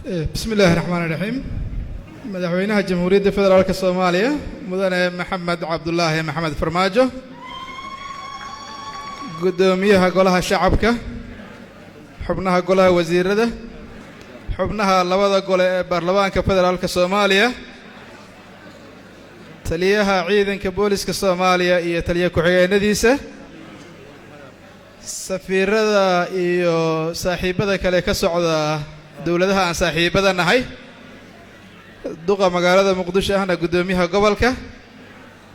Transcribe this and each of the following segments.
Bismi illaahi raxmaan raxiim. Madaxweynaha Jamhuuriyadda Federaalka Soomaaliya, Mudane Maxamed Cabdulaahi Maxamed Farmaajo, guddoomiyaha Golaha Shacabka, xubnaha Golaha Wasiirada, xubnaha labada gole ee Baarlamaanka Federaalka Soomaaliya, taliyaha Ciidanka Booliska Soomaaliya iyo taliya ku-xigeenadiisa, safiirada iyo saaxiibbada kale ka socda dowladaha aan saaxiibbada nahay, duqa magaalada Muqdisho ahna guddoomiyaha gobolka,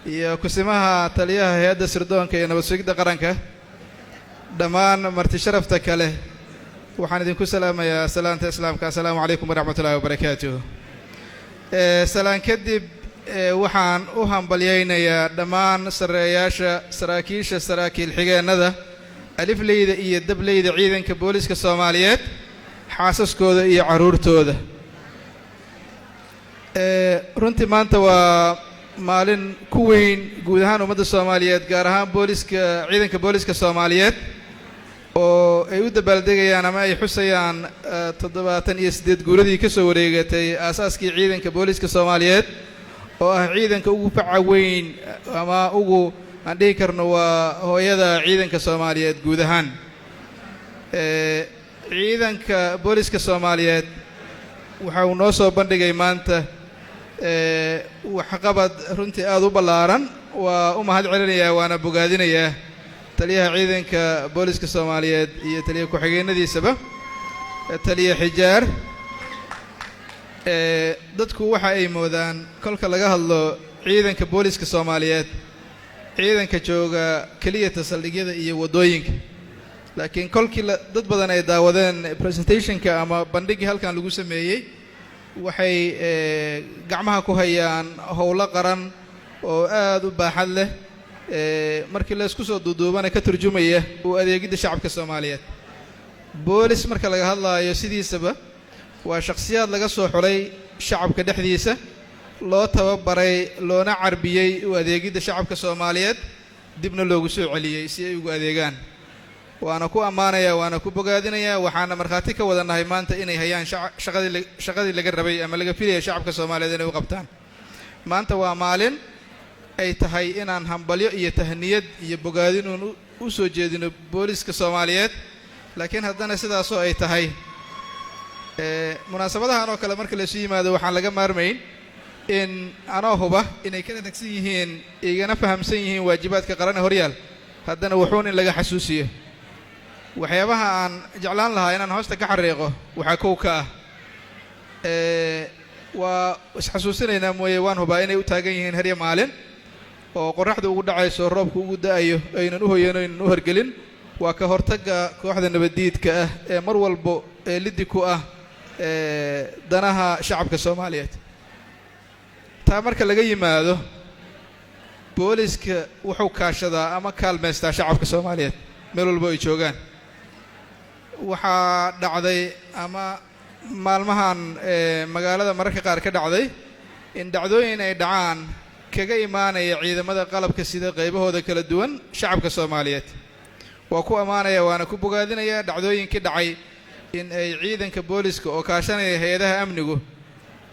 iyo kusimaha taliyaha Hay-adda Sirdoonka iyo Nabad Sugidda Qaranka, dhammaan marti sharafta kale, waxaan idinku salaamayaa salaanta Islaamka: assalaamu calaykum waraxmat ullahi wabarakaatuh. Salaan kadib, waxaan u hambalyaynayaa dhammaan sarreeyaasha, saraakiisha, saraakiil xigeennada, alifleyda iyo dableyda Ciidanka Booliska Soomaaliyeed, xaasaskooda iyo carruurtooda. Runtii maanta waa maalin ku weyn guud ahaan ummadda Soomaaliyeed, gaar ahaan booliska, Ciidanka Booliska Soomaaliyeed, oo ay u dabaaldegayaan ama ay xusayaan 78 guuradii ka soo wareegatay aasaaskii Ciidanka Booliska Soomaaliyeed, oo ah ciidanka ugu faca weyn ama ugu aan dhihi karno waa hooyada ciidanka Soomaaliyeed guud ahaan. Ciidanka Booliska Soomaaliyeed waxa uu noo soo bandhigay maanta waxqabad runtii aada u ballaaran. Waa u mahad celinayaa waana bogaadinayaa taliyaha Ciidanka Booliska Soomaaliyeed iyo taliya ku-xigeenadiisaba, taliya Xijaar. Dadku waxa ay moodaan kolka laga hadlo Ciidanka Booliska Soomaaliyeed ciidanka jooga keliyata saldhigyada iyo waddooyinka, laakiin kolkii dad badan ay daawadeen presentationka ama bandhiggii halkan lagu sameeyey, waxay gacmaha ku hayaan howlo qaran oo aad u baaxad leh, markii la isku soo duuduubana ka turjumaya u adeegidda shacabka Soomaaliyeed. Boolis marka laga hadlaayo, sidiisaba waa shakhsiyaad laga soo xulay shacabka dhexdiisa, loo tababaray, loona carbiyey u adeegidda shacabka Soomaaliyeed, dibna loogu soo celiyey si ay ugu adeegaan. Waana ku ammaanayaa, waana ku bogaadinayaa, waxaana markhaati ka wada nahay maanta inay hayaan shaqadii laga rabay ama laga filayay shacabka Soomaaliyeed inay u qabtaan. Maanta waa maalin ay tahay inaan hambalyo iyo tahniyad iyo bogaadin uun u soo jeedino booliska Soomaaliyeed. Laakiin haddana sidaasoo ay tahay, munaasabadahan oo kale marka laysu yimaado, waxaan laga maarmayn in anoo huba inay kala tagsan yihiin, igana fahamsan yihiin waajibaadka qarane horyaal, haddana wuxuun in laga xasuusiyo. Waxyaabaha aan jeclaan lahaa inaan hoosta ka xariiqo waxaa kow ka ah, waa isxasuusinaynaa mooye, waan hubaa inay u taagan yihiin herya maalin oo qorraxda ugu dhacayso, roobku ugu da'ayo, aynan u hoyan, aynan u horgelin, waa ka hortagga kooxda nabaddiidka ah ee mar walbo ee liddi ku ah danaha shacabka Soomaaliyeed. Taa marka laga yimaado, booliska wuxuu kaashadaa ama kaalmaystaa shacabka Soomaaliyeed meel walbo ay joogaan. Waxaa dhacday ama maalmahan magaalada mararka qaar ka dhacday in dhacdooyin ay dhacaan kaga imaanaya ciidamada qalabka sida qaybahooda kala duwan shacabka Soomaaliyeed. Waa ku ammaanaya waana ku bogaadinaya dhacdooyinkii dhacay in ay ciidanka booliska oo kaashanaya hay-adaha amnigu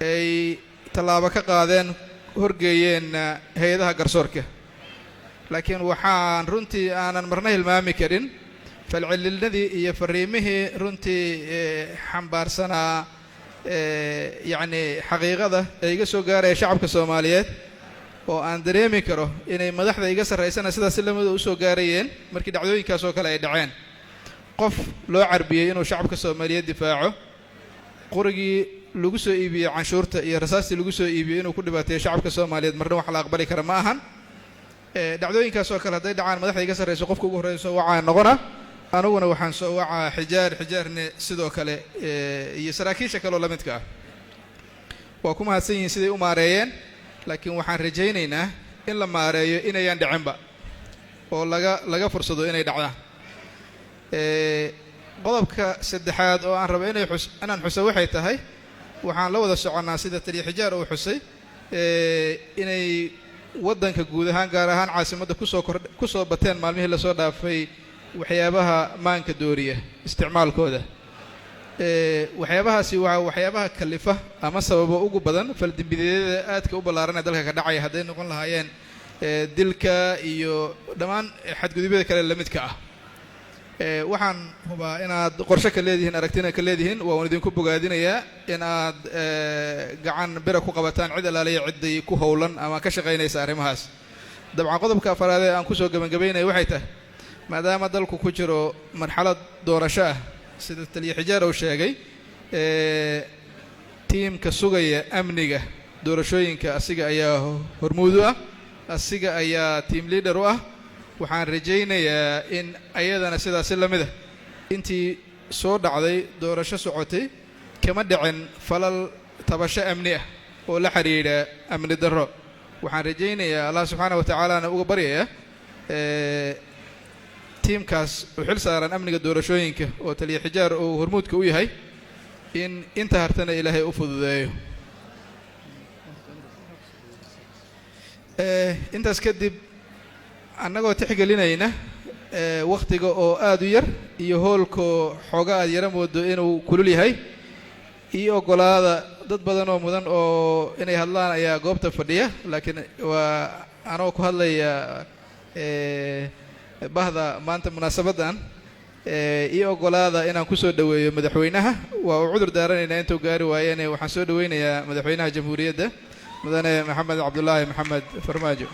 ay tallaabo ka qaadeen, horgeeyeen hay-adaha garsoorka. Laakiin waxaan runtii aanan marna hilmaami karin falcelinadii iyo fariimihii runtii xambaarsanaa, yacni xaqiiqada ee iga soo gaaraya shacabka Soomaaliyeed, oo aan dareemi karo inay madaxda iga sarraysana sidaas si lamida usoo gaarayeen markii dhacdooyinkaas oo kale ay dhaceen. Qof loo carbiyey inuu shacabka Soomaaliyeed difaaco, qorigii lagu soo iibiyey canshuurta iyo rasaastii lagu soo iibiyey inuu ku dhibaateeyo shacabka Soomaaliyeed, marna wax la aqbali kara ma ahan. Dhacdooyinkaas oo kale hadday dhacaan, madaxda iga sarrayso qofka ugu horreeya soo wacaa noqona. Aniguna waxaan soo wacaa Xijaar, Xijaarne sidoo kale, iyo saraakiisha kaleoo la midka ah. Waa ku mahadsan yihiin siday u maareeyeen, laakiin waxaan rajaynaynaa in la maareeyo inayaan dhicinba oo laga fursado inay dhacdaan. Qodobka saddexaad oo aan rabo inay xus inaan xuso waxay tahay, waxaan la wada soconnaa sida taliya Xijaar uu xusay inay waddanka guud ahaan, gaar ahaan caasimadda, kusoo kordh kusoo bateen maalmihii lasoo dhaafay waxyaabaha maanka dooriya isticmaalkooda. Waxyaabahaasi waa waxyaabaha kalifa ama sababo ugu badan faldembiyeedyada aadka u ballaaran ee dalka ka dhacaya, hadday noqon lahaayeen dilka iyo dhammaan xadgudubyada kale la midka ah. Waxaan hubaa inaad qorshe ka leedihiin, aragtina ka leedihiin. Waa un idinku bogaadinayaa in aad gacan bira ku qabataan cid alaaliya cidday ku howlan ama ka shaqaynaysa arrimahaas. Dabcan, qodobka afaraad ee aan kusoo gebagabaynaya waxay tahay, maadaama dalku ku jiro marxalad doorasho ah, sida taliya Xijaar uu sheegay, tiimka sugaya amniga doorashooyinka asiga ayaa hormuud u ah, asiga ayaa team leader u ah. Waxaan rajaynayaa in ayadana sidaasi la mid ah intii soo dhacday doorasho socotay kama dhicin falal tabasho amni ah oo la xidhiidha amni darro. Waxaan rajaynayaa, Allah subxaana wa tacaalana uga baryaya, tiimkaas u xil saaran amniga doorashooyinka oo taliya Xijaar uu hormuudka u yahay in inta hartana Ilaahay u fududeeyo. Intaas kadib, annagoo tixgelinayna wakhtiga oo aada u yar iyo hoolkoo xooga aad yara moodo inuu kulul yahay, io oggolaada, dad badan oo mudan oo inay hadlaan ayaa goobta fadhiya, laakiin waa anoo ku hadlaya bahda maanta munaasabaddan, io oggolaada inaan kusoo dhoweeyo madaxweynaha. Waa uu cudur daaranaynaa intuu gaari waayene. Waxaan soo dhoweynayaa madaxweynaha Jamhuuriyadda, Mudane Maxamed Cabdulaahi Maxamed Farmaajo.